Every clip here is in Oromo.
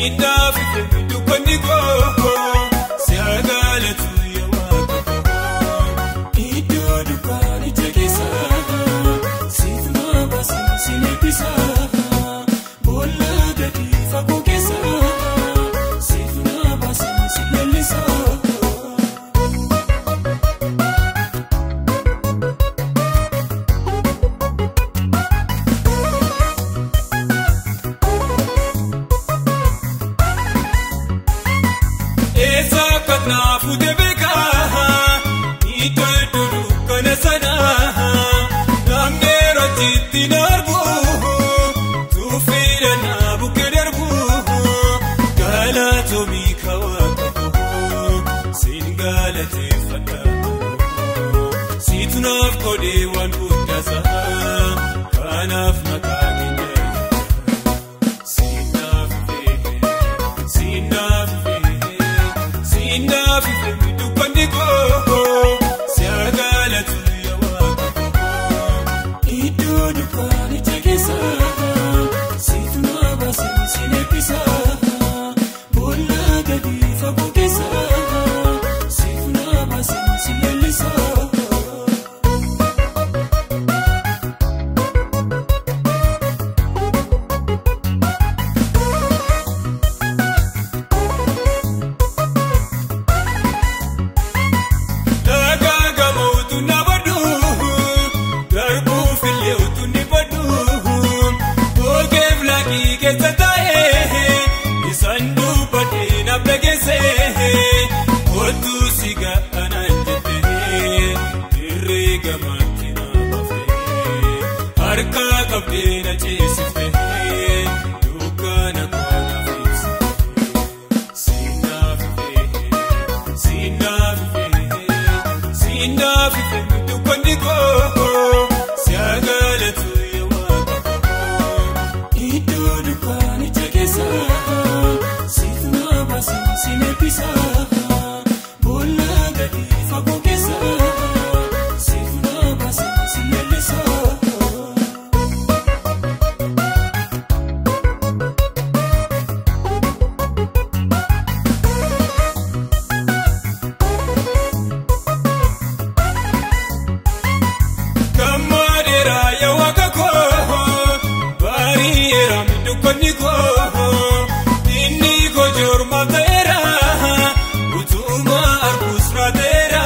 Siinaaf ife dukkanni koo si haa galatu yaa waaqa koo. Iddoo dukkaanicha keessa siif na baasee si eebbisa. Boolla gadi fagoo keessa siif na baasee si leellisa. Eessa beeka iddoo dukkana sana namni rajiitti darbu tuufiidha na bukkee darbu galatoomii kaawwa koo siin galateeffadha siitu naaf godhee waan guddaasa kanaaf maqaa keenya siinaaf fe'ee siinaaf fe'ee. Siinaaf ife dukkanni koo si haa galatu yaa waaqa koo. Iddoo dukkaanicha keessa siif na baasee si eebbisa. Boolla gadi fagoo keessa siif na baasee si leellisa. Keessa taa'ee isaan dubbadhee naaf dhageessee kottu si ga'anaan jettee dirree gamaatti na baaftee harka qabdee na ceesiftee dukkana koo naaf ibsitee. Siinaaf ifee siinaaf ifee siinaaf ife dukkanni koo si haa galatu yaa waaqa koo. Iddoo dukkaanicha keessa siif na baasee si eebbisa. Boolla gadi fagoo keessa siif na baasee si leellisa. Gammadeera yaa waaqa koo baari'eera dukkanni koo inni koo jorma ta'eera utuma arguus raateera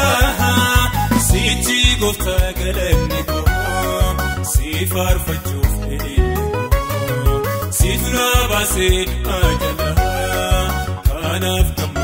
sichi gooftaa galanni koo si faarfachuuf ililli koo si dura baasee du'aa jala kanaaf gammadeera.